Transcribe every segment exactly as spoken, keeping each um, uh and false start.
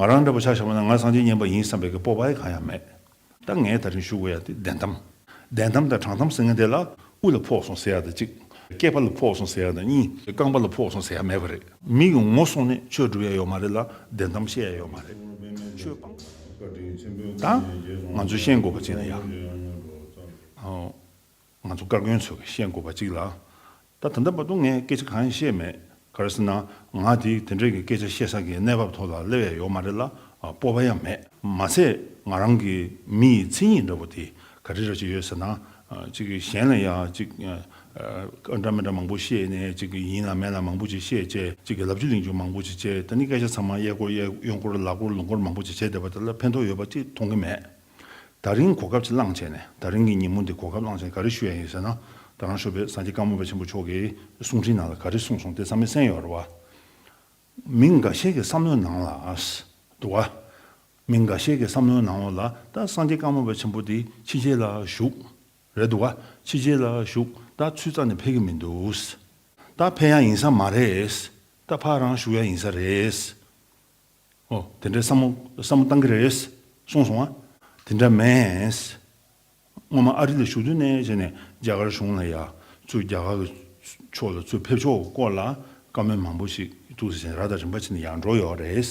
ང་རང་འདྲ་པོ་ཆ་བཞག་པ་ན་ང་སངས་རྒྱས་མཉན་པ་ཡིན་བསམ་པའི་གི་སྤོབས་པ་ཡང་གང་ཡང་མེད། ད་ངས་ད་རིང་ཞུ་དགོས་ཡ་དེ་བདེན་གཏམ། བདེན་གཏམ་དང་དྲང་གཏམ་ཟེར་མཁན་དེ་ལ་དབུ་ལ་ཕོག་སོང་ཟེར་ཡ་དང་གཅིག་སྐེད་པ་ལ་ཕོག་སོང་ཟེར་ཡ་དང་གཉིས་རྐང་པ་ལ་ཕོག་སོང་ཟེར་ཡ་མེད་པ་རེད། མི་གི་ངོ་སོང་ནས་ཆོས་སྒྲུབ་ཡ་ཡོད་མ་རེད་ལ་བདེན་གཏམ་བཤད་ཡ་ཡོད་མ་རེད། ཆོས་སྤང་། ད་ང་ཚོས་ཤེས་དགོས་པ་ཅིག་ལ་ཡ། ཨོ། ང་ཚོ་བཀའ་བཀོན་ཚོས་ཤེས་དགོས་པ་གཅིག་ལ། ད་ད་ལྟ་བར་དུ་ངས་སྐད་ཆ་གང་ཡང་བཤད་མེད། ག་རེ་ཟེར་ན། ང་དེ་དེ་འདྲའི་གི་སྐད་ཆ་བཤད་ས་གི་གནས་བབ་ཐོག་ལ་སླེབས་ཡ་ཡོད་མ་རེད་ལ། ཨ། སྤོབས་པ་ཡང་མེད། མ་ཚད་ང་རང་གི་མི་ཡི་མཚན་ཉིད་འདྲ་པོ་དེ་ག་རེ་ར་ཅིག་ཡོད་ཟེར་ན། ཨ། ཅིག་གཞན་ལ་ཡ་ཅིག་ཨ། འདྲ་མི་འདྲ་མང་པོ་བཤད་ནས་ཅིག་གི་ཡིན་ལ་མིན་ལ་མང་པོ་ཅིག་བཤད་བྱས། ཅིག་གི་ལབ་རྒྱུ་གླེང་རྒྱུ་མང་པོ་ཅིག་བྱས། ད་ནི་སྐད་ཆ་ཚང་མ་གཡས་སྐོར་གཡས། གཡོན་སྐོར་ལག་སྐོར་ལུང་སྐོར་མང་པོ་ཅིག་བྱས་བསྡད་པ་དེ་ལ་ཕན་ཐོགས་ཡོད་པ་ཅིག་མཐོང་གི་མེད། ད་རིང་གོ་སྐབས་ཅིག་བླངས་བྱས་ནས། ད་རིང་གི་ཉིན་མོ་འདི་གོ་སྐབས་བླངས་བྱས་ནས་ག་རེ་ཞུ་ཡ་ཡིན་ཟེར་ན། ད་རང་ཞོགས་པའི་སངས་རྒྱས་ཀརྨ་པ་ཆེན་པོ་མཆོག་གིས་གསུང་འཕྲིན་ནང་ལ་ག་རེ་གསུངས་སོང་དེ་ཚང་མས་གསན་ཡོད་རེད་བ། མི་འགའ་ཤས་ཀྱི་བསམ་བློའི་ནང་ལ། འདུག་བ། མི་འགའ་ཤས་ཀྱི་བསམ་བློའི་ནང་ལ་ད་སངས་རྒྱས་ཀརྨ་པ་ཆེན་པོ་འདི་ཕྱི་རྒྱལ་ལ་བཞུགས། རེད་འདུག་བ། ཕྱི་རྒྱལ་ལ་བཞུགས། ད་ཚུར་རྩ་ནས་ཕེབས་ཀྱི་མི་འདུག་ད་ཕེབས་ཡ་ཡིན་ས་མ་རེད། ད་ཕར་རང་བཞུགས་ཡ་ཡིན་ས་རེད། ཨོ། དེ་འདྲའི་བསམ་བློ་བསམ་བློ་བཏང་གི་རེད། གསུངས་སོང་ང་། དེ་འདྲ་མེད། སྔོན་མ་ཨ་རི་ལ་བཞུགས་དུས་ནས་བྱས་ནས་རྒྱ་གར་གཞུང་ལ་ཡ། ཚུར་རྒྱ་གར་གྱི་ཕྱོགས་ལ་ཚུར་ཕེབས་ཕྱོགས་ཀྱི་སྐོར་ལ་བཀའ་མོལ་མང་པོ་ཞིག་འདུག་ཟེར་བྱས་ནས་ར་དང་རིམ་པ་བྱས་ནས་ཡར་འགྲོ་ཡོད་རེད།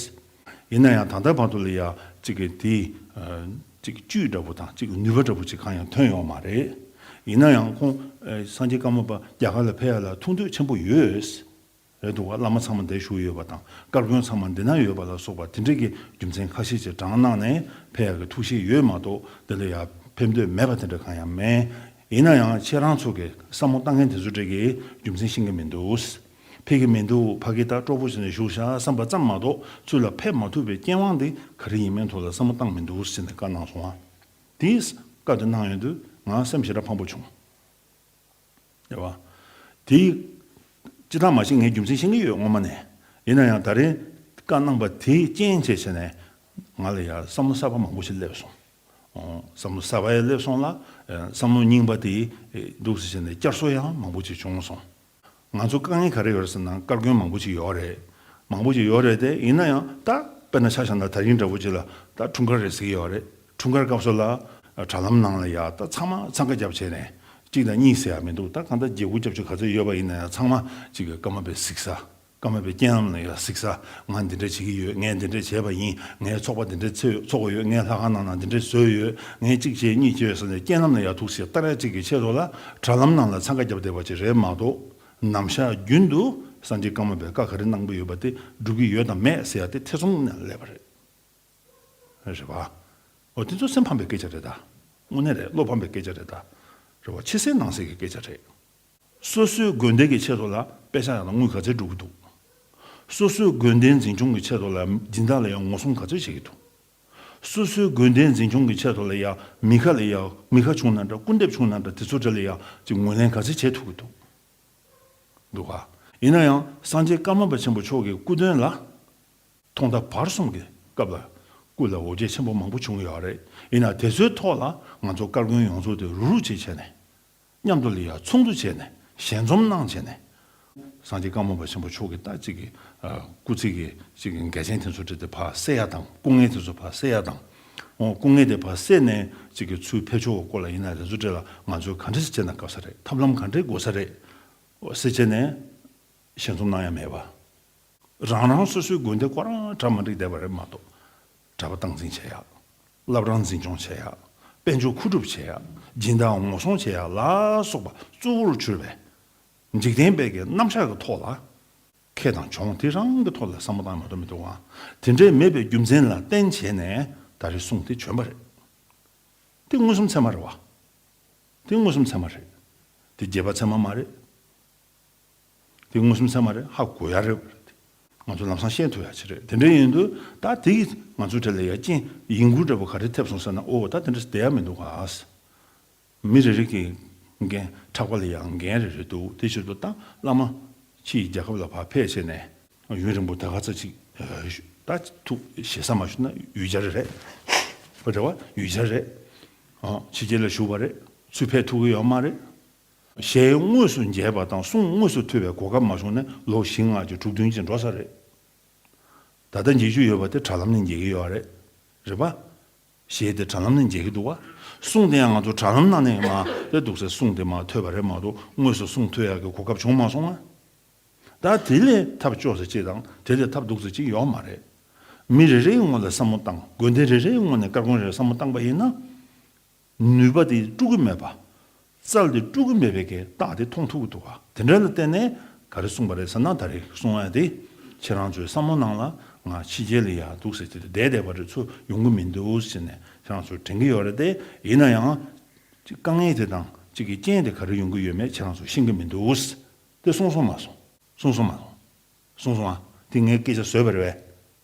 ཡིན་ན་ཡང་ད་ལྟ་བར་དུ་ལ་ཡ་གཅིག་གི་དེ། ཨ། གཅིག་གི་བཅུད་འདྲ་པོ་དང་གཅིག་གི་ནུས་པ་འདྲ་པོ་ཅིག་གང་ཡང་ཐོན་ཡོད་མ་རེད། ཡིན་ན་ཡང་ཁོང་། ཨ། སངས་རྒྱས་ཀརྨ་པ་རྒྱ་གར་ལ་ཕེབས་ཡ་ལ་ཐུགས་འདོད་ཆེན་པོ་ཡོད། རེད་འདུག་བ། བླ་མ་ཚང་མ་འདིར་བཞུགས་ཡོད་པ་དང་། བཀའ་བཀོན་ཚང་མ་འདི་ན་ཡོད་པ་ལ་སོགས་པ་དེ་འདྲ་གི་རྒྱུ་མཚན་ཁ་ཤས་ཅིག་བགྲངས་གནང་ནས་ཕེབས་ཡག་གི་ཐུགས་བཞེད་ཡོད་མ་གཏོགས། འདི་ལ་ཡ་ཕེབས་འདོད་མེད་པ་དེ་འདྲ་གང་ཡང་མེད། ཡིན་ན་ཡང་ཁྱེད་རང་ཚོ་གི་བསམ་བློ་བཏང་མཁན་དེ་ཚོ་འདྲ་གི་རྒྱུ་མཚན་ཤེས་ཀྱི་མི་འདུག་ཕེབས་ཀྱི་མི་འདུག་ཕ་གི་ད་སྤྲོ་པོ་བྱས་ནས་བཞུགས་ཤག་བསམ་པ་ཙམ་མ་གཏོགས། ཚུར་ལ་ཕེབས་མ་ཐུབ་པའི་རྐྱེན་དབང་དེ་ག་རེ་ཡིན་མིན་ཐོག་ལ་བསམ་བློ་བཏང་མི་འདུག་ཟེར་ནས་བཀའ་གནང་སོང་ང་། དེས་བཀའ་དེ་གནང་ཡོང་དུས་ང་སེམས་ཞེ་དྲག་ཕངས་པོ་བྱུང་། རེད་བ། དེ་སྤྱིར་བཏང་མ་གཞི་ངས་རྒྱུ་མཚན་ཤེས་ཀྱི་ཡོད་སྔོན་མ་ནས། ཡིན་ན་ཡང་ད་རེས་བཀའ་གནང་པ་དེའི་རྐྱེན་བྱས་བྱས་ནས་ང་ལ་ཡང་བསམ་བློ་གསར་པ་མང་པོ་ཞིག་སླེབས་སོང་། ཨོ། བསམ་བློ་གསར་པ་ཡང་སླེབས་སོང་ལ། ཨེ། བསམ་བློ་རྙིང་པ་དེ་འདུག་སེ་བྱས་ནས་བསྐྱར་གསོ་ཡང་མང་པོ་ཞིག་བྱུང་སོང་། ང་ཚོ་དཀའ་ངལ་ག་རེ་ཡོད་རེད་ཟེར་ན། བཀའ་བཀོན་མང་པོ་ཞིག་ཡོད་རེད། མང་པོ་ཞིག་ཡོད་རེད་དེ། ཡིན་ན་ཡང་ད་དཔེར་ན་ཆ་བཞག་ན་ད་རིང་འདྲ་པོ་ཅིག་ལ་ད་འཁྲུངས་སྐར་རེད་ཟེར་གྱི་ཡོད་རེད། འཁྲུངས་སྐར་སྐབས་སུ་ལ་དྲ་ལམ་ནང་ལ་ཡ་ད་ཚང་མ་འཚང་ཁ་བརྒྱབ་བྱས་ནས། གཅིག་དང་གཉིས་ཟེར་ཡ་མི་འདུག་ད་གང་ལྟར་བརྒྱད་དགུ་བརྒྱད་ཅུ་ག་ཚོད་ཡོད་པ་ཡིན་ན་ཡང་། ཚང་མ་གཅིག་གི་ཀརྨ་པའི་གཟིགས་ས། ཀརྨ་པའི་རྐྱེན་ལམ་ལ་ཡ་གཟིགས་ས། ང་འདི་འདྲ་བྱེད་ཀྱི་ཡོད། ངས་འདི་འདྲ་བྱས་པ་ཡིན། ངས་ཚོགས་པ་འདི་འདྲ་ཚོགས་ཡོད། ངས་ལྷ་ཁང་ནང་ན་འདི་འདྲ་བཟོས་ཡོད། ངས་གཅིག་བྱས་གཉིས་བྱས་ཟེར་ནས་རྐྱེན་ལམ་ལ་ཡ་ཐུག་ཟེར་ལྟ་ར་གཅིག་གི་ཆེད་དུ་ལ་དྲ་ལམ་ནང་ལ་འཚང་ཁ་བརྒྱབ་བསྡད་པ་ཅིག་རེད་མ་གཏོགས། ནམ་ཞག་རྒྱུན་དུ་སངས་རྒྱས་ཀརྨ་པས་བཀའ་ག་རེ་གནང་པ་ཡོད་པ་དེ་སྒྲུབ་ཀྱི་ཡོད་དང་མེད་ཟེར་ཡ་དེ་ཐེ་ཚོམ་ནས་སླེབས་པ་རེད། རེད་བ། འོ། དེ་ཚོ་སེམས་ཕམ་པའི་སྐད་ཆ་རེད་ད། དངོས་གནས་རེད། བློ་ཕམ་པའི་སྐད་ཆ་རེད་ད། རེད་བ། ཕྱི་གསལ་ནང་གསལ་གྱི་སྐད་ཆ་རེད། སོ་སོའི་དགོན་སྡེ་གི་ཆེད་དུ་ལ་པེ་ཤ་ཡང་ན་དངུལ་ག་ཚད་སྒྲུབ་ཀྱི་འདུག་སོ་སོའི་དགོན་སྡེ་འཛིན་སྐྱོང་གི་ཆེད་དུ་ལ་སྦྱིན་བདག་ལ་ཡང་ངོ་སྲུང་ག་ཚོད་བྱེད་ཀྱི་འདུག་སོ་སོའི་དགོན་སྡེ་འཛིན་སྐྱོང་གི་ཆེད་དུ་ལ་ཡང་མི་ཁ་ལ་ཡང་། མི་ཁ་བྱུང་ན་འདྲ། སྐུར་འདེབས་བྱུང་ན་འདྲ། དེ་ཚོ་འདྲ་ལ་ཡང་ཅིག་ངོས་ལེན་ག་ཚོད་བྱེད་ཐུབ་ཀྱི་འདུག་འདུག་ག་ཡིན་ན་ཡང་སངས་རྒྱས་ཀརྨ་པ་ཆེན་པོ་མཆོག་གི་སྐུ་དོན་ལ། ཐོག་མཐའ་བར་གསུམ་གྱི་སྐབས་ལ་སྐུ་ལ་འོ་བརྒྱལ་ཆེན་པོ་མང་པོ་བྱུང་ཡོད་རེད། ཡིན་ན་དེ་ཚོའི་ཐོག་ལ་ང་ཚོ་བཀའ་བཀོན་ཡོངས་རྫོགས་དེ་རུག་རུག་བྱས་བྱས་ནས། མཉམ་དུ་ལ་ཡ་ཚོགས་འདུ་བྱས་ནས། ཞལ་འཛོམས་གནང་བྱས་ནས། སངས་རྒྱས་ཀརྨ་པ་ཆེན་པོ་མཆོག་གི་ད་ཅིག་གི། ཨ། སྐུ་ཚེ་གི་ཅིག་གི་འགལ་རྐྱེན་དེ་ཚོ་འདྲ་དེ་ཕར་སེལ་ཡ་དང་། སྐུ་ངལ་དེ་ཚོ་ཕར་སེལ་ཡ་དང་། འོ། སྐུ་ངལ་དེ་ཕར་སེལ་ནས་ཅིག་གི་ཚུར་ཕེབས་ཕྱོགས་སྐོར་ལ་ཡིན་ན། དེ་ཚོ་འདྲ་ལ་ང་ཚོས་ག་འདྲ་ཞིག་བྱས་ན་དགའ་ས་རེད། ཐབས་ལམ་ག་འདྲ་དགོས་ས་རེད། འོ། ཟེར་བྱས་ནས་ཞལ་འཛོམས་གནང་ཡ་མེད་པ། རང་རང་སོ་སོའི་དགོན་སྡེ་ཁོ་རང་གྲ་མ་འགྲིག་བསྡད་པ་རེད་མ་གཏོགས། གྲྭ་པ་སྟངས་འཛིན་བྱེད་ཡག་བླ་བྲང་འཛིན་སྐྱོང་བྱེད་ཡག་དཔལ་འབྱོར་མཁོ་སྒྲུབ་བྱེད་ཡག་སྦྱིན་བདག་ངོ་སྲུང་བྱེད་ཡག་ལ་སོགས་པ་གཙོ་བོར་གྱུར་པའི་འཇིག་རྟེན་པའི་གི་རྣམ་གཞག་གི་ཐོག་ལ། ཁེ་དང་གྱོང་དེ་རང་གི་ཐོག་ལ་བསམ་བློ་བཏང་མ་གཏོགས་མི་འདུག་ག་དེ་འདྲའི་མེད་པའི་རྒྱུ་མཚན་ལ་བརྟེན་བྱས་ནས་ད་རེས་གསུང་དེ་བྱོན་པ་རེད། དེ་མངོན་སུམ་ཚད་མ་རེད་བ། དེ་མངོན་སུམ་ཚད་མ་རེད། དེ་རྗེས་དཔག་ཚད་མ་མ་རེད། དེ་མངོན་སུམ་ཚད་མ་རེད། ཧ་གོ་ཡ་རེད། ང་ཚོ་ལམ་སང་ཤེས་ཐུབ་ཡ་ཅིག་རེད། དེ་འདྲ་ཡིན་དུས་ད་དེ་གིས་ང་ཚོའི་གྲས་ལ་ཡ་རྐྱེན་ཡིན་ཁུལ་འདྲ་པོ་ག་རེ་ཐེབས་སོང་ཟེར་ན། འོ། ད་དེ་འདྲ་བསྡད་ཡ་མི་འདུག་ག་མི་རེ་རེ་གི་འགན། ཕྲག་པ་ལ་ཡ་འགན་རེ་རེ་འདུག་དེ་ཕྱིར་དུ་ད་བླ་མ་ཕྱི་ཡི་རྒྱལ་ཁབ་ལ་ཕར་ཕེབས་བྱས་ནས་ཡུན་རིང་པོ་ད་ག་ཚོད་ཅིག་ད་ཐུག་ཞེ་ས་མ་ཞུ་ན་ཡུལ་གྱར་རེད། རེད་བ། ཡུལ་གྱར་རེད། ཨ། ཕྱི་རྒྱལ་ལ་བཞུགས་པ་རེད། ཚུར་ཕེབས་ཐུབ་ཀྱི་ཡོད་མ་རེད། ཞལ་དངོས་སུ་མཇལ་བ་དང་གསུང་དངོས་སུ་ཐོས་པའི་གོ་སྐབས་མ་བྱུང་ན་ལོ་བཞི་ལྔ་ཅིག་དྲུག་བདུན་ཅིག་འགྲོ་ས་རེད། ད་ལྟ་མཇལ་རྒྱུ་ཡོད་པ་དེ་དྲ་ལམ་ནས་མཇལ་གྱི་ཡོད་རེད། རེད་པ། གཞས་དེ་དྲ་ལམ་ནས་མཇལ་གྱི་འདུག་བ། གསུང་དེ་ཡང་ང་ཚོ་དྲ་ལམ་ནང་ནས་མ་དེ་འདུག་སེ་གསུང་དེ་མ་ཐོས་པ་རེད་མ་གཏོགས་དངོས་སུ་གསུང་ཐོས་ཡག་གི་གོ་སྐབས་བྱུང་མ་སོང་ང་། ད་དེ་ལས་ཐབས་སྐྱོ་ས་ཅིག་དང་དེ་ལས་ཐབས་སྡུག་ས་ཅིག་ཡོད་མ་རེད། མི་རེ་རེའི་ངོས་ལ་བསམ་བློ་བཏང་། དགོན་སྡེ་རེ་རེའི་ངོས་ནས་སྐར་ཁུང་རེར་བསམ་བློ་བཏང་པ་ཡིན་ན། ནུས་པ་དེ་དཀྲུག་གི་མེད་པ། རྩལ་དེ་དཀྲུག་གི་མེད་པའི་གི་རྟགས་དེ་མཐོང་ཐུབ་ཀྱི་འདུག་ག་དེ་འདྲ་ལ་བརྟེན་ནས་ག་རེ་གསུངས་པ་རེད་ཟེར་ན། ད་རེས་གསུང་ཡ་དེ་ཁྱེད་རང་ཚོའི་བསམ་བློ་ནང་ལ་ང་ཕྱི་རྒྱལ་ལ་ཡ་འདུག་ཟེར་དེ་བསྡད་བསྡད་པ་རེད། ཚུར་ཡོང་གི་མི་འདུག་ཟེར་ནས་ཁྱེད་རང་ཚོས་དྲན་གྱི་ཡོད་རེད་དེ། ཡིན་ན་ཡང་དཀའ་ངལ་དེ་དང་གཅིག་གི་རྐྱེན་དེ་ག་རེ་ཡོང་གི་ཡོད་མེད་ཁྱེད་རང་ཚོས་ཤེས་ཀྱི་མི་འདུག་དེ་གསུངས་སོང་མ་སོང་། གསུངས་སོང་མ་སོང་། གསུངས་སོང་ཨ། དེ་ངའི་སྐད་ཆ་བཟོས་པ་རེད་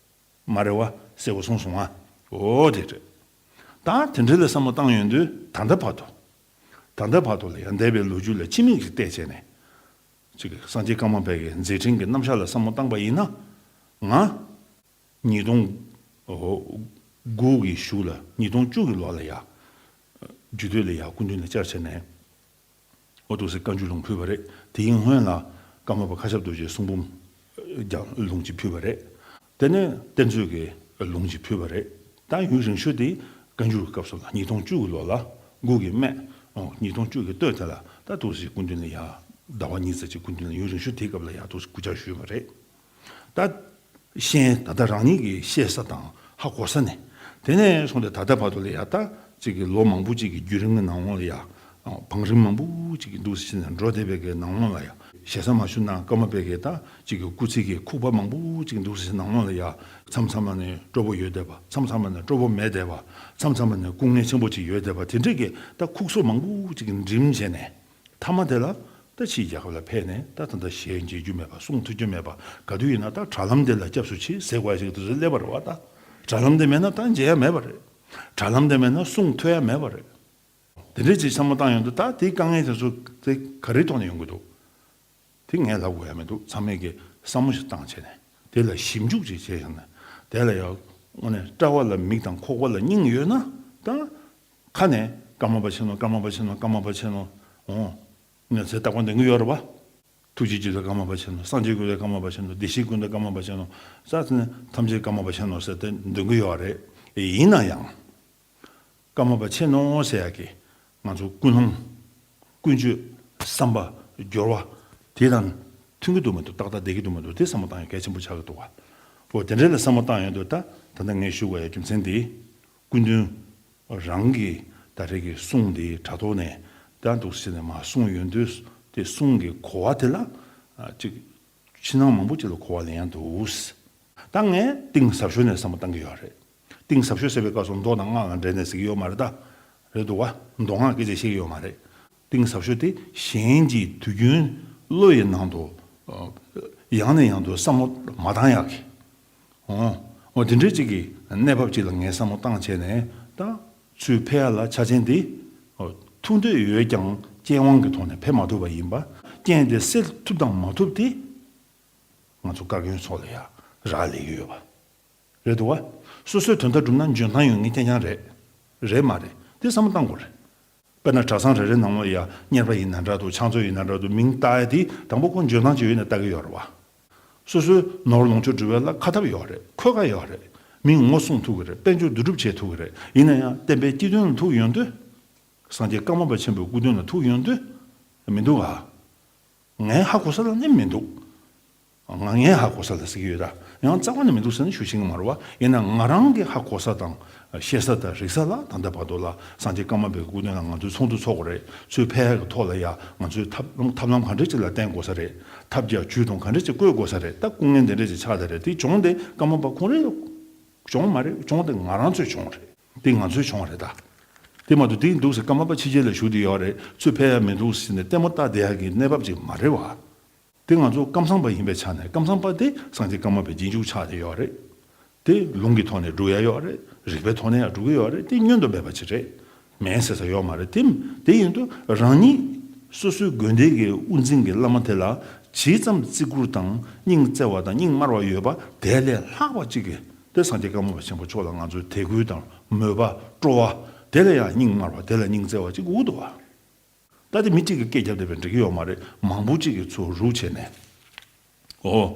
པས། མ་རེད་བ། གསལ་པོ་གསུངས་སོང་ཨ། འོ་དེ་རེད། ད་དེ་འདྲ་ལ་བསམ་བློ་བཏང་ཡོང་དུས་ད་ལྟ་བར་དུ། ད་ལྟ་བར་དུ་ལ་ཡང་འདས་པའི་ལོ་རྒྱུས་ལ་ཕྱི་མིག་ཅིག་བལྟས་བྱས་ནས། ཅིག་སངས་རྒྱས་ཀརྨ་པའི་གི་མཛད་འཕྲིན་གྱི་རྣམ་གཞག་ལ་བསམ་བློ་བཏང་པ་ཡིན་ན། ང་། ཉིས་སྟོང་དགུ་གི་གཞུག་ལ་ཉིས་སྟོང་བཅུ་གི་ལོ་ལ་ཡ། རྒྱུད་སྟོད་ལ་ཡ་སྐུ་མདུན་ལ་བཅར་བྱས་ནས། འོ་འདུག་སེ་བཀའ་འགྱུར་ལུང་ཕུལ་བ་རེད། དེའི་སྔོན་ལ་ཀརྨ་པ་མཁའ་ཁྱབ་རྡོ་རྗེའི་གསུང་འབུམ་རྒྱག་ལུང་ཅིག་ཕུལ་བ་རེད། དེ་ནས་གཏེར་མཛོད་ཀྱི་ལུང་ཅིག་ཕུལ་བ་རེད། ད་ཡུན་རིང་ཤོས་དེ་བཀའ་འགྱུར་གྱི་སྐབས་སུ་ལ་ཉིས་སྟོང་བཅུ་གི་ལོ་ལ་དགུ་གི་སྨད། ཨོ་ཉིས་སྟོང་བཅུ་གི་སྟོད་དེ་ལ་ད་འདུག་སེ་སྐུ་མདུན་ལ་ཡ་ཟླ་བ་གཉིས་ཙམ་ཅིག་སྐུ་མདུན་ལ་ཡུན་རིང་ཤོས་དེའི་སྐབས་ལ་ཡ་འདུག་སེ་སྐུ་བཅར་ཞུས་པ་རེད། ད་ཤེས་ད་ལྟ་རང་ཉིད་ཀྱིས་ཤེས་ས་དང་ཧ་གོ་ས་ནས། དེ་ནས་བཟུང་སྟེ་ད་ལྟ་བར་དུ་ལ་ཡ་ད་ཅིག་གི་ལོ་མང་པོ་ཅིག་གི་བརྒྱུད་རིམ་གྱི་ནང་ལོགས་ལ་ཡ། བང་རིམ་མང་པོ་ཅིག་གི་འདུག་སེ་བྱས་ནས་འགྲོ་བསྡད་པའི་གི་ནང་ལོགས་ལ་ཡ། ཞེ་ས་མ་ཞུ་ན་ཀརྨ་པའི་གི་ད་ཅིག་གི་སྐུ་ཚེ་གི་ཁུག་པ་མང་པོ་ཅིག་འདུག་སེ་ནང་ལོགས་ལ་ཡ། མཚམས་མཚམས་ལ་ནི་སྤྲོ་པོ་ཡོད་བསྡད་པ། མཚམས་མཚམས་ལ་ནི་སྤྲོ་པོ་མེད་བསྡད་པ། མཚམས་མཚམས་ལ་ནི་སྐུ་ངལ་ཆེན་པོ་ཅིག་ཡོད་བསྡད་པ། དེ་འདྲའི་གི་ད་ཁུག་སོ་མང་པོ་ཅིག་གི་འགྲིམ་བྱས་ནས། མཐའ་མ་དེ་ལ་ད་ཕྱིའི་རྒྱལ་ཁབ་ལ་ཕེབས་ནས་ད་ད་ལྟ་གཞས་མཇལ་རྒྱུ་མེད་པ། གསུང་ཐོས་རྒྱུ་མེད་པ། ག་དུས་ཡིན་ན་ད་དྲ་ལམ་དེ་ལ་སྐྱབས་སུ་མཆི་ཟེར་དགོས་ཡ་ཞིག་དུས་སུ་སླེབས་པ་རེད་བ། ད་དྲ་ལམ་དེ་མེད་ན་ད་མཇལ་ཡ་མེད་པ་རེད། དྲ་ལམ་དེ་མེད་ན་གསུང་ཐོས་ཡ་མེད་པ་རེད། དེ་འདྲའི་ཅིག་བསམ་བློ་བཏང་ཡོང་དུས་ད་དེའི་དཀའ་ངལ་དེ་ཚོ་དེ་ག་རེའི་ཐོག་ནས་ཡོང་གི་འདུག་དེ་ངས་ལབ་དགོས་ཡ་མི་འདུག་ཚང་མས་ཀྱི་བསམ་བློ་ཞིག་བཏང་བྱས་ནས་དེ་ལ་ཞིབ་འཇུག་ཅིག་བྱས་ཡོང་ན། དེ་ལ་ཡང་དངོས་གནས་དཔྲལ་བ་ལ་མིག་དང་ཁོག་པ་ལ་སྙིང་ཡོད་ན་ད། ཁ་ནས་ཀརྨ་པ་ཆེན་མོ། ཀརྨ་པ་ཆེན་མོ། ཀརྨ་པ་ཆེན་མོ། འོ། ངས་ཚེ་རྟག་པར་འདོན་གྱི་ཡོད་རེད་བ། ཐུགས་རྗེ་ཅན་ལ་ཀརྨ་པ་ཆེན་མོ། སངས་རྒྱས་ཀུན་ལ་ཀརྨ་པ་ཆེན་མོ། བདེ་གཤེགས་ཀུན་ལ་ཀརྨ་པ་ཆེན་མོ། ས་ནི་ཐམས་ཅད་ཀརྨ་པ་ཆེན་མོ་ཟེར་ཏེ་འདོན་གྱི་ཡོད་རེད། ཡིན་ན་ཡང་། ཀརྨ་པ་ཆེན་མོ་ཟེར་ཡག་གི་ང་ཚོ་ཀུན་སློང་། ཀུན་སྤྱོད། བསམ་པ། སྦྱོར་བ། དེ་དང་མཐུན་གྱི་འདུག་མི་འདུག་ཏག་ཏག་བསྡད་ཀྱི་འདུག་མི་འདུག་དེ་བསམ་བློ་བཏང་ཡ་གལ་ཆེན་པོ་ཆགས་ཀྱི་འདུག་བ། འོ་དེ་འདྲ་ལ་བསམ་བློ་བཏང་ཡོང་དུས་ད་ད་ལྟ་ངས་ཞུ་དགོས་ཡ་རྒྱུ་མཚན་དེ། སྐུ་མདུན་རང་གི་ད་རེས་ཀྱི་གསུང་དེ་དྲ་ཐོག་ནས་ད་འདུག་སེ་ནས་མར་གསུངས་ཡོང་དུས་དེ་གསུང་གི་གོ་བ་དེ་ལ་ཨ་ཅིག་ཕྱི་ནང་མང་པོ་ཅིག་ལ་གོ་བ་ལེན་ཡ་འདུག་ད་ངས་གཏིང་ཟབ་ཤོས་ནས་བསམ་བློ་བཏང་གི་ཡོད་རེད། གཏིང་ཟབ་ཤོས་ཟེར་བའི་སྐབས་སུ་མདོ་དང་སྔགས་ལ་འབྲེལ་ནས་ཟེར་གྱི་ཡོད་མ་རེད་ད། རེད་འདུག་བ། མདོ་སྔགས་སྐད་ཆ་བཤད་ཀྱི་ཡོད་མ་རེད། གཏིང་ཟབ་ཤོས་དེ་གཞན་གྱི་དུས་རྒྱུན་བློ་ཡི་ནང་དུ་ཡང་ནས་ཡང་དུ་བསམ་བློ་མ་བཏང་ཡག་གི། འོ། འོ་དེ་འདྲའི་ཅིག་གི་གནས་བབ་ཅིག་ལ་ངས་བསམ་བློ་བཏང་བྱས་ནས་ད་ཚུར་ཕེབས་ཡ་ལ་ཆ་རྐྱེན་དེ། འོ་ཐུགས་འདོད་ཡོད་ཀྱང་རྐྱེན་དབང་གི་ཐོག་ནས་ཕེབས་མ་ཐུབ་པ་ཡིན་པ། རྐྱེན་དེ་སེལ་ཐུབ་དང་མ་ཐུབ་དེ་ང་ཚོ་བཀའ་བརྒྱུད་ཚོ་ལ་ཡ་རག་ལས་ཀྱི་ཡོད་པ། རེད་འདུག་བ། སོ་སོའི་དོན་དག་སྒྲུབ་ན་འཇོན་ཐང་ཡོད་མཁན་རྐྱང་རྐྱང་རེད། རེད་མ་རེད། དེ་བསམ་བློ་བཏང་དགོས་རེད། དཔེར་ན་གྲྭ་ཚང་རེ་རེ་ནང་ལོགས་ཡ་གཉེར་པ་ཡིན་ན་འདྲ་འདུག་ཕྱག་མཛོད་ཡིན་ན་འདྲ་འདུག་མིང་བཏགས་ཡ་དེ་དང་པོ་ཁོ་འཇོན་ཐང་ཅིག་ཡོད་ན་བཏགས་ཀྱི་ཡོད་རེད་བ། སོ་སོའི་ནོར་ལོངས་སྤྱོད་སྒྲུབ་ཡ་ལ་ཁ་ཐབས་ཡོད་རེད། འཁོས་ཀ་ཡོད་རེད། མིང་ངོ་སྲུང་ཐུབ་ཀྱི་རེད། དཔལ་འབྱོར་བསྡུ་སྒྲུབ་བྱེད་ཐུབ་ཀྱི་རེད། ཡིན་ན་ཡང་བསྟན་པའི་སྤྱི་དོན་ལ་ཐུག་ཡོང་དུས། སངས་རྒྱས་ཀརྨ་པ་ཆེན་པོའི་སྐུ་མདུན་ལ་ཐུག་ཡོང་དུས། མི་འདུག་ག་ངས་ཧ་གོ་ས་ལ་ནི་མི་འདུག་ང་ངས་ཧ་གོ་ས་ལ་ཟེར་གྱི་ཡོད་ད། ཡང་རྩ་བ་ནས་མི་འདུག་ཟེར་ནས་ཞུ་ཤེས་ཀྱི་མ་རེད་བ། ཡིན་ན་ང་རང་གི་ཧ་གོ་ས་དང་ཤེས་ས་དང་རིག་ས་ལ་ད་ལྟ་བར་དུ་ལ་སངས་རྒྱས་ཀརྨ་པའི་སྐུ་མདུན་ལ་ང་ཚོས་ཚོགས་འདུ་ཚོགས་དགོས་རེད། ཚུར་ཕེབས་ཡག་གི་ཐོག་ལ་ཡ་ང་ཚོས་ཐབས་ཐབས་ལམ་ག་འདྲ་ཅིག་ལ་བརྟེན་དགོས་ས་རེད། ཐབས་བརྒྱ་ཇུས་གཏོང་ག་འདྲ་ཅིག་བཀོལ་དགོས་ས་རེད། ད་སྐུ་ངལ་འདི་འདྲ་ཅིག་ཆགས་བསྡད་རེད། དེ་གྱོང་དེ་ཀརྨ་པ་ཁོང་རང་གྱོང་མ་རེད། གྱོང་དེ་ང་རང་ཚོའི་གྱོང་རེད། དེ་ང་ཚོའི་གྱོང་རེད་ད། དེ་མ་གཏོགས་དེ་འདུག་ཟེར་ཀརྨ་པ་ཕྱི་རྒྱལ་ལ་བཞུགས་བསྡད་ཡོད་རེད། ཚུར་ཕེབས་ཡ་མི་འདུག་ཟེར་ནས་ལྟད་མོ་ལྟ་བསྡད་ཡག་གི་གནས་བབ་ཅིག་མ་རེད་བ། དེ་ང་ཚོ་ཀམ་ཚང་པ་ཡིན་པའི་ཆ་ནས་ཀམ་ཚང་པ་དེ་སངས་རྒྱས་ཀརྨ་པའི་རྗེས་འཇུག་ཆགས་བསྡད་ཡོད་རེད། དེ་ལུང་གི་ཐོག་ནས་སྒྲུབ་ཡ་ཡོད་རེད། རིག་པའི་ཐོག་ནས་ཡང་སྒྲུབ་ཀྱི་ཡོད་རེད། དེ་བསྙོན་དུ་མེད་པ་ཅིག་རེད། མེད་ཟེར་ས་ཡོད་མ་རེད། དེ་དེ་ཡིན་དུས་རང་ཉིད་སོ་སོའི་དགོན་སྡེ་གི་དབུ་འཛིན་གྱི་བླ་མ་དེ་ལ་ཇི་ཙམ་བརྩི་བཀུར་དང་སྙིང་བརྩེ་བ་དང་སྙིང་དམར་བ་ཡོད་པ་དེ་ལས་ལྷག་པ་ཅིག་གིས་དེ་སངས་རྒྱས་ཀརྨ་པ་ཆེན་པོ་མཆོག་ལ་ང་ཚོའི་དད་གུས་དང་མོས་པ་སྤྲོ་བ་དེ་ལས་ཡང་སྙིང་དམར་བ་དེ་ལས་སྙིང་བརྩེ་བ་ཅིག་དགོས་འདུག་བ། ད་དེ་མི་གཅིག་གིས་སྐད་རྒྱབ་བསྡད་པས་འགྲིག་གི་ཡོད་མ་རེད། མང་པོ་གཅིག་གིས་ཚུར་རུག་བྱས་ནས། ཨོ།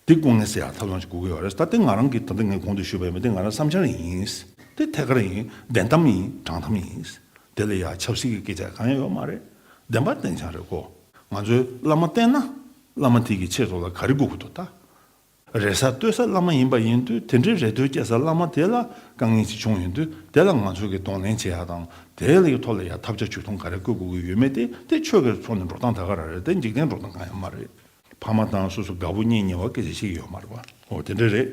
དེ་སྐུ་ངལ་སེལ་ཡག་ཐབས་ལམ་ཞིག་དགོས་ཀྱི་ཡོད་རེད། ད་དེ་ང་རང་གིས་ད་ལྟ་ངས་གོང་དུ་ཞུས་པ་ཡིན་པ་དེ་ང་རང་བསམ་འཆར་ཡིན། དེ་ཐད་ཀར་ཡིན། བདེན་གཏམ་ཡིན། དྲང་གཏམ་ཡིན། དེ་ལ་ཡ་ཆབ་སྲིད་ཀྱི་སྐད་ཆ་གང་ཡང་ཡོད་མ་རེད། བདེན་པ་བདེན་རྐྱང་རེད་གོ། ང་ཚོའི་བླ་མ་བསྟེན་ན་བླ་མ་དེ་གི་ཆེད་དུ་ལ་ག་རེ་དགོས་ཀྱི་འདུག་ད། རེ་ས་ལྟོས་ས་བླ་མ་ཡིན་པ་ཡིན་དུས་དེ་འདྲའི་རེ་ལྟོས་སྐྱེ་ས་བླ་མ་དེ་ལ་དཀའ་ངལ་ཅིག་བྱུང་ཡོང་དུས་དེ་ལ་ང་ཚོ་གིས་གདོང་ལེན་བྱེད་ཡག་དང་དེ་ལ་ཡི་ཐོག་ལ་ཡ་ཐབས་ཇ་ཇུས་གཏོང་ག་རེ་བཀོད་དགོས་ཀྱི་ཡོད་མེད་དེ་དེ་ཆོས་ཀྱི་ཐོག་ནས་འགྲོ་སྟངས་ད་ག་རང་རེད། དེ་འཇིག་རྟེན་འགྲོ་སྟངས་གང་ཡང་མ་རེད། ཕ་མ་དང་སོ་སོ་དགའ་པོ་གཉེན་ཉེ་བ་སྐད་ཆ་བཤད་ཀྱི་ཡོད་མ་རེད་པ། འོ་དེ་འདྲ་རེད།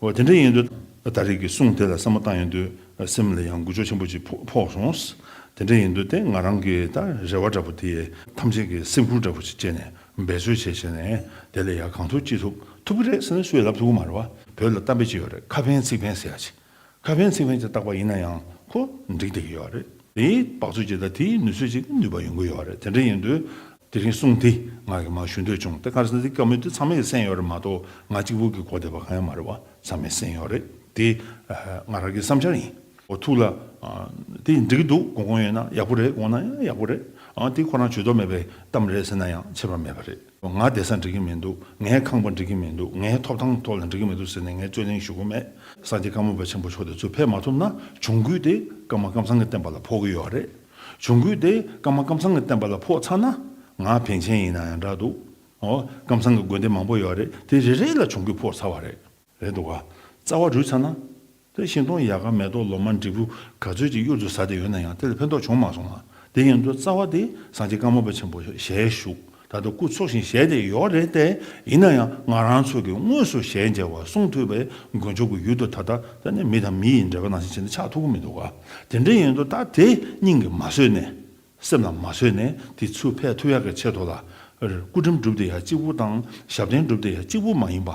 འོ་དེ་འདྲ་ཡིན་དུས་ད་རེས་ཀྱི་གསུང་དེ་ལ་བསམ་བློ་བཏང་ཡོང་དུས་སེམས་ལ་ཡང་འགུལ་སྐྱོད་ཆེན་པོ་ཅིག་ཕོག་ཕོག་སོང་། དེ་འདྲ་ཡིན་དུས་དེ་ང་རང་གི་ད་རེ་བ་འདྲ་པོ་དེ་ཐམས་ཅད་ཀྱི་སེམས་ཁུར་འདྲ་པོ་ཅིག་བྱས་ནས་འབད་རྩོལ་བྱས་བྱས་ནས་དེ་ལ་ཡང་གང་ཐུབ་ཅི་ཐུབ་ཐུབ་ཀྱི་རེད་ཟེར་ནས་སུས་ལབ་ཐུབ་ཀྱི་མ་རེད་པ། བོད་ལ་གཏམ་དཔེ་ཅིག་ཡོད་རེད། ཁ་ཕན་ཚིག་ཕན་ཟེར་ཡ་ཅིག་ཁ་ཕན་ཚིག་ཕན་ཅིག་བཏགས་པ་ཡིན་ན་ཡང་ཁོ་འགྲིག་བསྡད་ཀྱི་ཡོད་རེད། དེའི་དཔག་ཚོད་ཅིག་དང་དེའི་ནུས་ཚོད་ཅིག་ནུས་པ་ཡོང་གི་ཡོད་རེད། དེ་འདྲ་ཡིན་དུས་དེ་རིང་གསུང་དེ་ང་གིས་མར་ཞུ་འདོད་བྱུང་། དེ་ག་རེ་ཟེར་ན་དེ་བཀའ་མོལ་དེ་ཚང་མས་གསན་ཡོད་རེད་མ་གཏོགས་ང་གཅིག་པུ་གིས་གོ་བསྡད་པ་གང་ཡང་མ་རེད་པ། ཚང་མས་གསན་ཡོད་རེད། དེ་ང་རང་གི་བསམ་འཆར་ཡིན། འོ་ཐུགས་ལ་དེ་འགྲིག་གི་འདུག་དགོངས་དགོངས་ཡོད་ན་ཡག་པོ་རེད། དགོངས་ན་ཡང་ཡག་པོ་རེད། ཨ་དེ་ཁོ་རང་ཇུས་གཏོགས་མེད་པའི་གཏམ་རེད་ཟེར་ན་ཡང་ཁྱད་པར་མེད་པ་རེད། ང་བསྡད་ས་འགྲིག་གི་མི་འདུག་ངའི་ཁང་པ་འགྲིག་གི་མི་འདུག་ངའི་ཐོབ་ཐང་ཐོག་ལ་འགྲིག་གི་མི་འདུག་ཟེར་ནས་ངས་རྩོད་གླེང་ཞུ་གི་མེད། སངས་རྒྱས་ཀརྨ་པ་ཆེན་པོ་མཆོག་དེ་ཚོ་ཕེབས་མ་ཐུབ་ན་གྱོང་གུད་དེ་ཀརྨ་ཀམ་ཚང་གི་བསྟན་པ་ལ་ཕོག་གི་ཡོད་རེད། གྱོང་གུད་དེ་ཀརྨ་ཀམ་ཚང་གི་བསྟན་པ་ལ་ཕོག་ཚར་ན་ང་པཎ་ཆེན་ཡིན་ན་ཡང་འདྲ་འདུག་འོ་ཀམ་ཚང་གི་དགོན་སྡེ་མང་པོ་ཡོད་རེད། དེ་རེ་རེ་ལ་གྱོང་གུད་ཕོག་ཚར་བ་རེད། རེད་འདུག་ག་རྩ་བ་རུལ་ཚར་ན། དེ་ཤིང་སྡོང་ཡལ་ག་མེ་ཏོག་ལོ་མ་འབྲས་བུ་ག་ཚོད་ཅིག་གཡུར་དུ་ཟ་བསྡད་ཡོད་ན་ཡང་དེ་ལ་ཕན་ཐོགས་བྱུང་མ་སོང་ང་། དེ་ཡིན་དུས་རྩ་བ་དེ་སངས་རྒྱས་ཀརྨ་པ་ཆེན་པོ་ཞལ་བཞུགས། ད་ལྟ་སྐུ་འཚོ་ཞིང་གཞེས་བསྡད་ཡོད་རེད་དེ། ཡིན་ན་ཡང་ང་རང་ཚོ་གིས་དངོས་སུ་ཞལ་མཇལ་བ་གསུང་ཐོས་པའི་མགོན་མཆོག་གི་ཡུལ་དུ་ད་ལྟ་ད་ནི་མི་དང་མི་ཡི་འབྲེལ་བ་ནང་བཞིན་བྱས་ནས་ཆགས་ཐུབ་ཀྱི་མི་འདུག་ག་དེ་འདྲ་ཡིན་དུས་ད་དེ་སྙིང་གིས་མ་བཟོད་ནས། སེམས་ལ་མ་བཟོད་ནས་དེ་ཚུར་ཕེབས་ཐུབ་ཡག་གི་ཆེད་དུ་ལ། སྐུ་དྲིན་སྒྲུབ་བསྡད་ཡ་གཅིག་པུ་དང་ཞབས་བརྟན་སྒྲུབ་བསྡད་ཡ་གཅིག་པུ་མ་ཡིན་པ།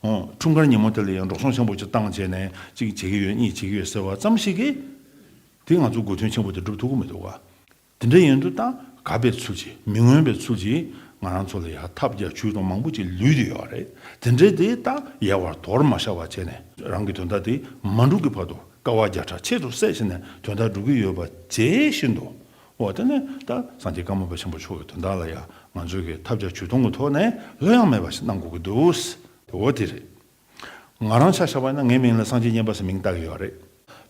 འོ་འཁྲུངས་སྐར་ཉིན་མོ་དེ་ལ་ཡང་འགྲོ་སོང་ཆེན་པོ་ཅིག་བཏང་བྱས་ནས་གཅིག་བྱེད་ཀྱི་ཡོད་གཉིས་བྱེད་ཀྱི་ཡོད་ཟེར་བ་ཙམ་ཞིག་གིས། དེ་ང་ཚོ་དགོས་དོན་ཆེན་པོ་དེ་སྒྲུབ་ཐུབ་ཀྱི་མི་འདུག་ག་དེ་འདྲ་ཡིན་དུས་ད་ག་པའི་ཚུལ་གྱིས་མི་མངོན་པའི་ཚུལ་གྱིས་ང་རང་ཚོ་ལ་ཡ་ཐབས་བརྒྱ་ཇུས་གཏོང་མང་པོ་ཅིག་ལུས་བསྡད་ཡོད་རེད། དེ་འདྲའི་དེ་ད་ཡལ་བར་དོར་མ་བཞག་པ་བྱས་ནས་རང་གི་དོན་དག་དེ་མ་འགྲུབ་ཀྱི་བར་དུ་དཀའ་བ་བརྒྱ་ཕྲག་ཆེད་དུ་བསྲེས་བྱས་ནས་དོན་དག་སྒྲུབ་ཀྱི་ཡོད་པ་བྱེད་བཞིན་དུ། འོ་དེ་ནས་ད་སངས་རྒྱས་ཀརྨ་པ་ཆེན་པོ་མཆོག་གི་དོན་དག་ལ་ཡང་ང་ཚོས་ཀྱི་ཐབས་བརྒྱ་ཇུས་སྟོང་གི་ཐོག་ནས་ལྷོད་ཡངས་མེད་པ་ཞིག་གནང་དགོས་ཀྱི་འདུག་འོ་དེ་རེད། ང་རང་ཆ་བཞག་པ་ཡིན་ན་ངའི་མིང་ལ་སངས་རྒྱས་མཉན་པ་ཟེར་མིང་བཏགས་ཀྱི་ཡོད་རེད།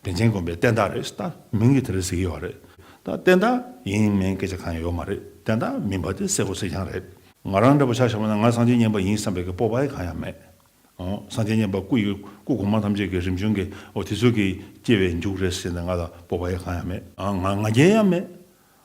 པཎ་ཆེན་དགོན་པའི་བསྟན་བདག་རེད་ཟེར། ད་མིང་གི་དེ་རེད་ཟེར་གྱི་ཡོད་རེད། ད་བསྟན་བདག་ཡིན་མིན་སྐད་ཆ་གང་ཡང་ཡོད་མ་རེད། བསྟན་བདག་མིན་པ་དེ་གསལ་པོ་གསལ་རྐྱང་རེད། ང་རང་འདྲ་པོ་ཆ་བཞག་པ་ན་ང་སངས་རྒྱས་མཉན་པ་ཡིན་བསམ་པའི་གི་སྤོབས་པ་ཡང་གང་ཡང་མེད། འོ་སངས་རྒྱས་མཉན་པ་སྐུ་ཡི་སྐུ་གོང་མ་ཐམས་ཅད་ཀྱི་རིམ་བྱོན་གྱི་འོ་དེ་ཚོ་གི་སྐྱེ་བའི་མཇུག་རེད་ཟེར་ནས་ང་ལ་སྤོབས་པ་ཡང་གང་ཡང་མེད། ཨ་ང་ང་རྒྱལ་ཡང་མེད།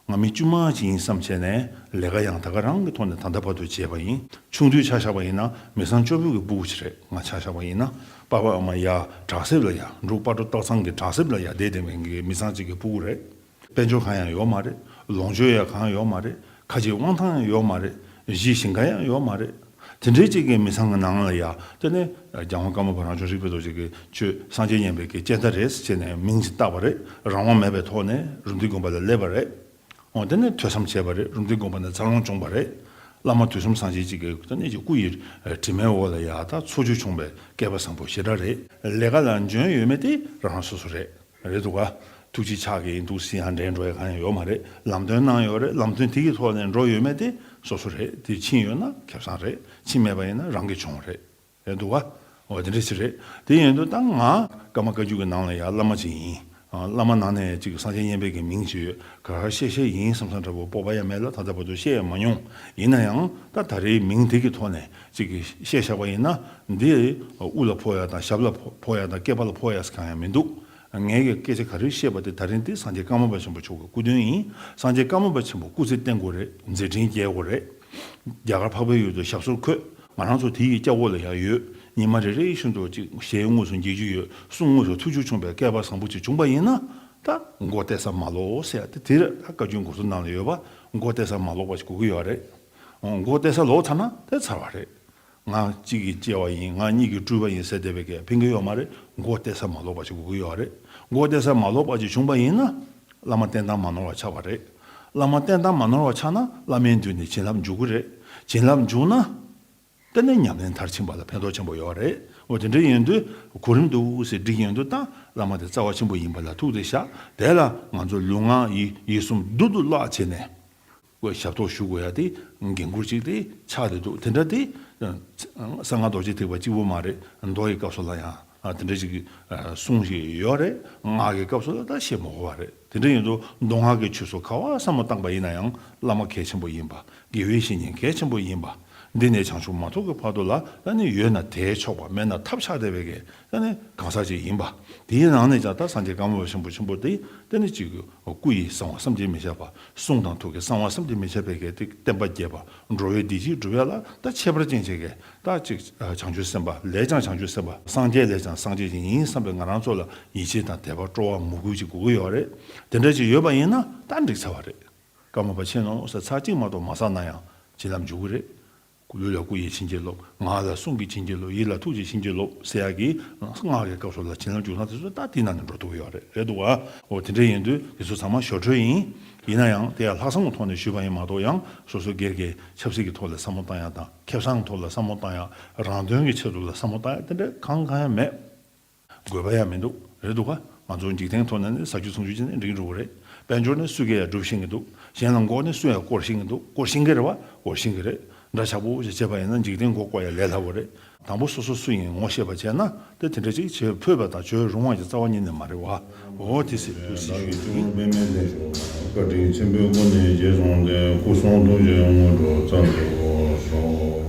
ང་མི་དཀྱུས་མ་ཅིག་ཡིན་བསམ་བྱས་ནས་ལས་ཀ་ཡང་ད་ག་རང་གི་ཐོག་ནས་ད་ལྟ་བར་དུ་བྱས་པ་ཡིན། ཆུང་དུས་ཆ་བཞག་པ་ཡིན་ན་མི་ཚང་སྐྱོ་པོ་གི་སྤུ་གུ་ཅིག་རེད། ང་ཆ་བཞག་པ་ཡིན་ན་པ་ཕ་ཨ་མ་ཡ་དྲག་སེབ་ལ་ཡ་འབྲུག་སྤ་གྲོ་སྟག་ཚང་གི་དྲག་སེབ་ལ་ཡ་བསྡད་བསྡད་མཁན་གྱི་མི་ཚང་ཅིག་གི་སྤུ་གུ་རེད། དཔལ་འབྱོར་གང་ཡང་ཡོད་མ་རེད། ལོངས་སྤྱོད་ཡང་གང་ཡང་ཡོད་མ་རེད། ཁ་ཆེའི་དབང་ཐང་ཡང་ཡོད་མ་རེད། གཞིས་ཞིང་ཁ་ཡང་ཡོད་མ་རེད། དེ་འདྲའི་ཅིག་གི་མི་ཚང་གི་ནང་ལ་ཡ་དེ་ནས་རྒྱལ་དབང་ཀརྨ་པ་རང་བྱུང་རིག་པའི་རྡོ་རྗེ་གི་ཆོས་སངས་རྒྱས་མཉན་པའི་གི་སྤྱན་ལྡན་རེད་ཟེར་ནས་མིང་ཅིག་བཏགས་པ་རེད། རང་དབང་མེད་པའི་ཐོག་ནས་རུམ་བཏེག་དགོན་པ་ལ་སླེབས་པ་རེད། འོ་དེ་ནས་ཐོས་བསམ་བྱས་པ་རེད། རུམ་བཏེག་དགོན་པ་ནས་འཚར་ལོངས་བྱུང་བ་རེད། བླ་མ་དུས་གསུམ་སངས་རྒྱས་གཅིག་གི་ད་ནི་ཅིག་སྐུ་ཡི་དྲི་མའི་འོག་ལ་ཡ་ད་འཚོ་བཅུད་བྱུང་བའི་སྐལ་པ་བཟང་པོ་ཞེ་དྲག་རེད། ལས་ཀ་ལ་འཇོན་ཡོད་མེད་དེ་རང་རང་སོ་སོ་རེད། རེད་འདུག་ག་ཐུགས་རྗེ་ཆགས་ཀྱི་ཡིན་འདུག་ཟེར་ཡང་འདྲེན་འགྲོ་ཡ་གང་ཡང་ཡོད་མ་རེད། ལམ་སྟོན་གནང་ཡོད་རེད། ལམ་སྟོན་དེ་གི་ཐོག་ནས་འགྲོ་ཡོད་མེད་དེ་སོ་སོ་རེད། དེ་ཕྱིན་ཡོད་ན་ཁེ་བཟང་རེད། ཕྱིན་མེད་པ་ཡིན་ན་རང་གི་གྱོང་རེད། རེད་འདུག་ག་འོ་དེ་འདྲ་ཞིག་རེད། དེ་ཡིན་དུས་ད་ང་ཀརྨ་བཀའ་བརྒྱུད་ཀྱི་ནང་ལ་ཡང་བླ་མ་ཅིག་ཡིན། ཨ་བླ་མ་ནང་ནས་ཅིག་སངས་རྒྱས་མཉན་པའི་གི་མིང་ཅིག་ཡོད། ག་རེ་བཤད་བཤད་ཡིན་བསམ་བསམ་འདྲ་པོ་སྤོབས་པ་ཡང་མེད་ལ་ད་ལྟ་བར་དུ་བཤད་ཡང་མ་མྱོང་། ཡིན་ན་ཡང་ད་ད་རེས་མིང་དེ་གི་ཐོག་ནས་ཅིག་གི་བཤད་བཞག་པ་ཡིན་ན་འདི་དབུ་ལ་ཕོག་ཡ་དང་ཞབས་ལ་ཕོག་ཕོག་ཡ་དང་སྐེད་པ་ལ་ཕོག་ཡ་ཟེར་གང་ཡང་མི་འདུག་ངས་གི་སྐད་ཆ་ག་རེ་བཤད་པ་དེ་ད་རིང་དེ་སངས་རྒྱས་ཀརྨ་པ་ཆེན་པོ་མཆོག་གི་སྐུ་དོན་ཡིན། སངས་རྒྱས་ཀརྨ་པ་ཆེན་པོ་སྐུ་ཚེ་བརྟན་དགོས་རེད། མཛད་འཕྲིན་རྒྱས་དགོས་རེད། རྒྱ་གར་འཕགས་པའི་ཡུལ་དུ་ཞབས་སོར་འཁོད། ང་རང་ཚོ་དེ་ཡི་སྐྱབས་འོག་ལ་ཡང་ཡོད། ཉི་མ་རེ་རེ་བཞིན་དུ་ཅིག་ཞལ་དངོས་སུ་མཇལ་རྒྱུ་ཡོད། གསུང་དངོས་སུ་ཐོས་རྒྱུ་བྱུང་བའི་སྐལ་པ་བཟང་པོ་ཅིག་བྱུང་པ་ཡིན་ན་ད་མགོ་གཏད་ས་མ་ལོག་ཟེར་ཡ་དེ་དེར་ད་བཀའ་བརྒྱུད་འགོ་ཚུགས་ནང་ལ་ཡོད་པ་མགོ་གཏད་ས་མ་ལོག་པ་ཞིག་དགོས་ཀྱི་ཡོད་རེད། འོ་མགོ་གཏད་ས་ལོག་ཚར་ན་དེ་ཚར་བ་རེད། ང་གཅིག་གིས་སྐྱེ་བ་ཡིན། ང་གཉིས་ཀྱིས་སྤྲུལ་པ་ཡིན་ཟེར་བསྡད་པའི་གི་ཕན་གི་ཡོད་མ་རེད། མགོ་གཏད་ས་མ་ལོག་པ་ཞིག་དགོས་ཀྱི་ཡོད་རེད། མགོ་གཏད་ས་མ་ལོག་པ་ཞིག་བྱུང་པ་ཡིན་ན་བླ་མ་བསྟེན་སྟངས་མ་ནོར་བ་ཆགས་པ་རེད། བླ་མ་བསྟེན་སྟངས་མ་ནོར་བ་ཆགས་ན་བླ་མའི་མདུན་ནས་བྱིན་རླབས་འཇུག་གི་རེད། བྱིན་རླབས་འཇུག་ན། དེ་ནས་ཉམས་ལེན་མཐར་ཕྱིན་པ་ལ་ཕན་ཐོགས་ཆེན་པོ་ཡོད་རེད། འོ་དེ་འདྲ་ཡིན་དུས་གོ་རིམ་འདུག་ཟེར་འགྲིག་ཡོང་དུས་ད་བླ་མ་དེ་རྩ་བ་ཆེན་པོ་ཡིན་པ་ལ་ཐུགས་དེ་བཞག་དེ་ལ་ང་ཚོ་ལུས་ངག་ཡིད་ཡིད་གསུམ་རྡུལ་དུ་བརླག་བྱས་ནས་ཞབས་ཏོག་ཞུ་དགོས་ཡ་དེ་འགན་ཁུར་ཅིག་དེ་ཆགས་བསྡད་འདུག་དེ་འདྲ་དེ་ གསང་སྔགས་རྡོ་རྗེ་ཐེག་པ་གཅིག་པུ་མ་རེད། མདོ་ཡི་སྐབས་སུ་ལ་ཡང་དེ་འདྲ་ཞིག་གསུང་ཞིག་ཡོད་རེད། སྔགས་ཀྱི་སྐབས་སུ་ལ་ད་བཤད་མ་དགོས་པ་རེད། དེ་འདྲ་ཡིན་དུས་མདོ་སྔགས་ཀྱི་ཆོས་སུ་ག་བ་བསམ་བློ་བཏང་པ་ཡིན་ན་ཡང་བླ་མ་གལ་ཆེན་པོ་ཡིན་པ། དགེ་བའི་བཤེས་གཉེན་གལ་ཆེན་པོ་ཡིན་པ། འདི་ནས་བྱང་ཆུབ་མ་ཐོབ་ཀྱི་བར་དུ་ལ་ད་ནི་ཡོད་ན་དེས་ཆོག་པ། མེད་ན་ཐབས་ཆག་བསྡད་པའི་གི་ད་ནི་གང་ཟག་ཅིག་ཡིན་པ། དེའི་ནང་ནས་ཀྱང་ད་སངས་རྒྱས་ཀརྨ་པ་ཆེན་པོ་ཆེན་པོ་དེ་ད་ནི་ཅིག་སྐུ་ཡི་གསང་བ་བསམ་གྱིས་མི་ཁྱབ་པ། གསུང་དང་ཐུགས་ཀྱི་གསང་བ་བསམ་གྱིས་མི་ཁྱབ་པའི་གི་དེ་བསྟན་པ་རྒྱས་པ། འགྲོ་བའི་བདེ་སྐྱིད་སྒྲུབ་ཡ་ལ་ད་ཁྱད་པར་ཅན་ཅིག་གི་ད་ཅིག་བྱང་ཆུབ་སེམས་དཔའ་ལས་ཀྱང་བྱང་ཆུབ་སེམས་དཔའ། སངས་རྒྱས་ལས་ཀྱང་སངས་རྒྱས་ཅིག་ཡིན་བསམ་པའི་ང་རང་ཚོ་ལ་ཡིད་ཆེས་དང་དད་པ་སྤྲོ་བ་མོས་གུས་ཅིག་དགོས་ཀྱི་ཡོད་རེད། དེ་འདྲ་ཅིག་ཡོད་པ་ཡིན་ན་ད་འགྲིག་ཚར་བ་རེད། ཀརྨ་པ་མཁྱེན་ནོ་ཟེར་ཚར་གཅིག་མ་གཏོགས་མ་བསགས་ན་ཡང་བྱིན་རླབས་འཇུག་གི་རེད། ལུས་ལ་སྐུ་ཡིས་བྱིན་གྱིས་རློབས། ངག་ལ་གསུང་གིས་བྱིན་གྱིས་རློབས། ཡིད་ལ་ཐུགས་ཀྱིས་བྱིན་གྱིས་རློབས་ཟེར་ཡག་གི་སྔགས་ཀྱི་སྐབས་སུ་ལ་བྱིན་རླབས་འཇུག་སྟངས་དེ་ཚོ་ད་དེའི་ནང་ནས་འགྲོ་ཐུབ་ཀྱི་ཡོད་རེད། རེད་འདུག་ག་འོ་དེ་འདྲ་ཡིན་དུས་དེ་ཚོ་ཚང་མ་ཞོར་འཕྲོས་ཡིན། ཡིན་ན་ཡང་དེ་ཡང་ལྷག་བསམ་གྱི་ཐོག་ནས་ཞུས་པ་ཡིན་མ་གཏོགས། ཡང་སོ་སོ་སྒེར་གྱི་ཆབ་སྲིད་ཀྱི་ཐོག་ལ་བསམ་བློ་བཏང་ཡག་དང་ཁེ་བཟང་ཐོག་ལ་བསམ་བློ་བཏང་ཡག་རང་དོན་གྱི་ཆེད་དུ་ལ་བསམ་བློ་བཏང་ཡག་དེ་འདྲ་གང་གང་ཡང་མེད། དགོས་པ་ཡང་མི་འདུག་རེད་འདུག་ག་ང་ཚོ་འཇིག་རྟེན་ཐོག་ནས་ནི་ཟ་རྒྱུ་འཐུང་རྒྱུ་བྱས་ནས་འགྲིག་འགྲོ་གི་རེད། དཔལ་འབྱོར་ནི་སུས་ཀྱང་ཡང་སྒྲུབ་ཤེས་ཀྱི་འདུག་གཞན་ལ་མགོ་ནི་སུས་ཡང་བསྐོར་ཤེས་ཀྱི་འདུག་བསྐོར་ཤེས་ཀྱི་རེད་བ། བསྐོར་ཤེས་ཀྱི་རེད། འདྲ་ཆགས་པོ་ཞིག་བྱས་པ་ཡིན་ན་འཇིག་རྟེན་མགོ་བསྐོར་ཡ་ལས་སླ་བོ་རེད། དང་པོ་སོ་སོ་སུ་ཡིན་ངོ་ཤེས་པ་བྱས་ན་དེ་དེ་འདྲ་ཅིག་བྱེད་ཕོད་པ་དང་བྱེད་རུང་བ་ཞིག་རྩ་བ་ཉིད་ནས་མ་རེད་བ། འོ་དེ་སྲིད་དུ་སྲིད་ཞུས་ཡིན། བཀའ་དྲིན་ཆེན་པོའི་སྒོ་ནས་རྗེས་བཟུང་སྟེ་སྐུ་གསུང་ཐུགས་རྗེའི་དངོས་གྲུབ་ཙམ་དུ་ཞོག